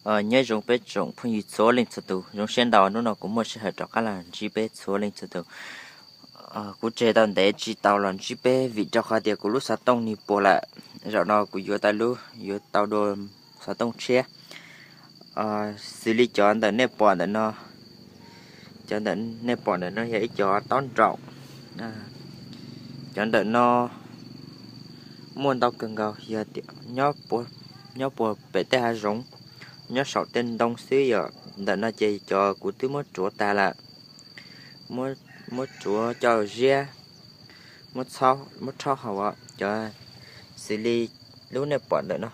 Nyob zoo peb tsoom phooj ywg txhua leej txhua tus, zoo siab ntau hnub no kuv muaj sij hawm rov qab los ntsib peb txhua leej txhua tus. Kuv tseg tau ntev tsis tau los ntsib peb vim rau qhov tias kuv lub xov tooj nws puas lawm. Zaum no kuv yuav tau lub, yuav tau dua xov tooj tshiab. Xws li cov ntawm nej pom ntawm no, cov ntawm nej pom ntawm no yog ib cov taub nraum. Cov ntawm no muaj ntau kawg nkaus, yog tias nyob puag pem tej hav zoov, nyob saum tej ntoo xwb yom. Ntawm no ces cov kuv twb muab rhuav tas lawm, muab rhuav coj ziab, muab rhaub haus cov, xws li lub nej pom ntawm no,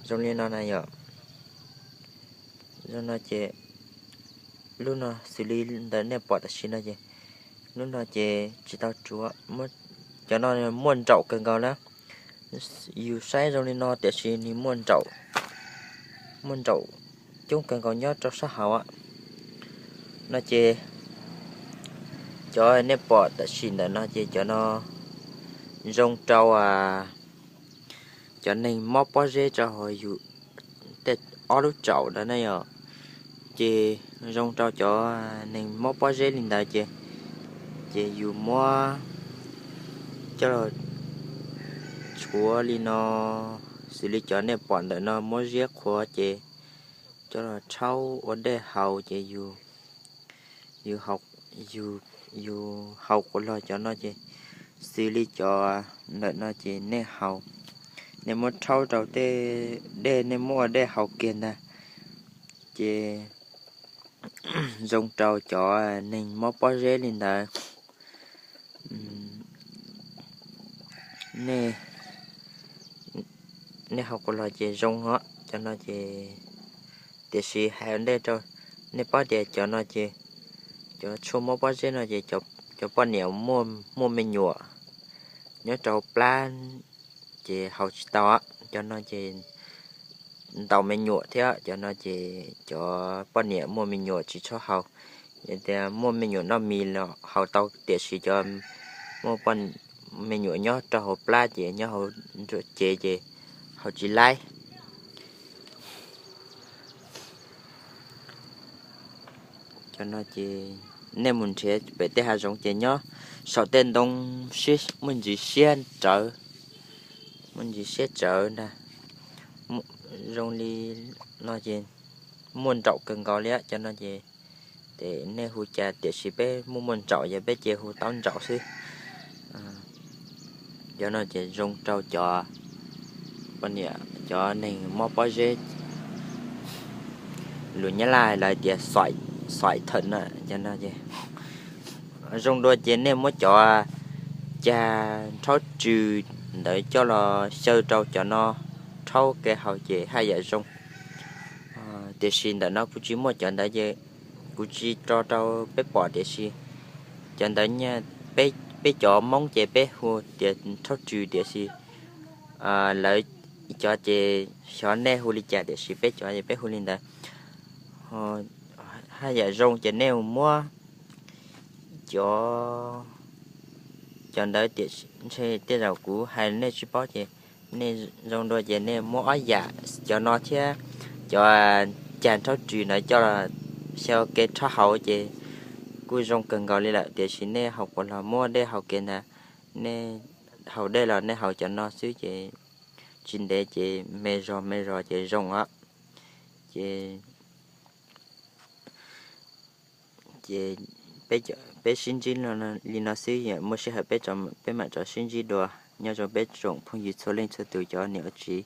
zoo li no na yom. Zoo no ces lub no xws li ntawm nej pom tam sim no ces lub no ces tsis tau rhuav. Cov no muaj nraum kawg nkaus na, yus saib zoo li no tiam sis nws muaj nraum, muaj nraum coob kawg nkaus nyob rau sab hauv no ces cov nej pom tam sim ntawm no ces cov no zoo rau cov neeg mob pob zeb rau hauv yus tej ob lub tsaum ntawd na yom. Ces zoo rau cov neeg mob pob zeb li ntawd ces, ces yus muab coj los rhuav li no, xws li cov nej pom ntawm no muab ziab qhuav ces coj los rhaub ua dej haus ces yus, yus haus quas los cov no ces, xws li cov ntawm no ces nej haus, nej muab rhaub rau tej dej, nej muab ua dej haus kiag ntag ces zoo rau cov neeg mob pob zeb li ntawd. Nej, nej haus quas los ces zoo os cov no ces, tiam sis hais ua ntej rau nej paub tias cov no ces, cov tshuaj mob pob zeb no ces cov poj niam muaj me nyuam nyob rau hauv plab ces haus tsis tau. Cov no ces ntaus me nyuam thiab, cov no ces cov poj niam muaj me nyuam tsis txhob haus. Yog tias muaj me nyuam noj mis los haus tau, tiam sis cov muaj me nyuam nyob rau hauv plab ces nyob hauv nruab cev ces haus tsis laib. Cov no ces nej mus nrhiav pem tej hav zoov ces nyob saum tej ntoo, muaj ntsis siab rawv, muaj ntsis siab rawv ntag. Zoo li no ces muaj nraum kawg nkaus li cov no ces, ces nej hu cas tiam sis peb muaj muaj nraum ces peb cia hu taub nraum xwb. Cov no ces zoo rau cov poj niam, cov neeg mob pob zeb, lus Nyab Laj lawv tias xoai thawm na, cov no ces zoo dua ces nej muab cov cag nrhaub tsw ntawd coj los xyaw rau cov no rhaub ke haus ces haj yam zoo. Tiam sis ntawm no kuv tsis muaj cov ntawd ces kuv tsis tso rau peb pom, tiam sis cov ntawd, peb cov Hmoob ces peb hu tias nrhaub tsw, tiam sis lawv cov ces xyov nej hu li cas, tiam sis peb cov ces peb hu li ntawd. Haj yam zoo ces nej mus muab cov, cov ntawd tiam sis ntshe tej zaum kuv hais nej tsis paub ces nej zoo dua ces nej muab ob yam cov no thiab cov cag nrhaub tsw ntawd coj los xyaw ke rhaub haus ces kuj zoo kawg nkaus li lawm, tiam sis nej haus quas los muab dej haus ke ntag. Nej haus dej los nej haus cov no xwb ces tsis ntev ces me zog me zog ces zoo os. Ces, ces peb sib ntsib li no xwb, muaj sij hawm peb, peb mam rov sib ntsib dua. Nyob zoo peb tsoom phooj ywg txhua leej txhua tus cov niam ua txiv.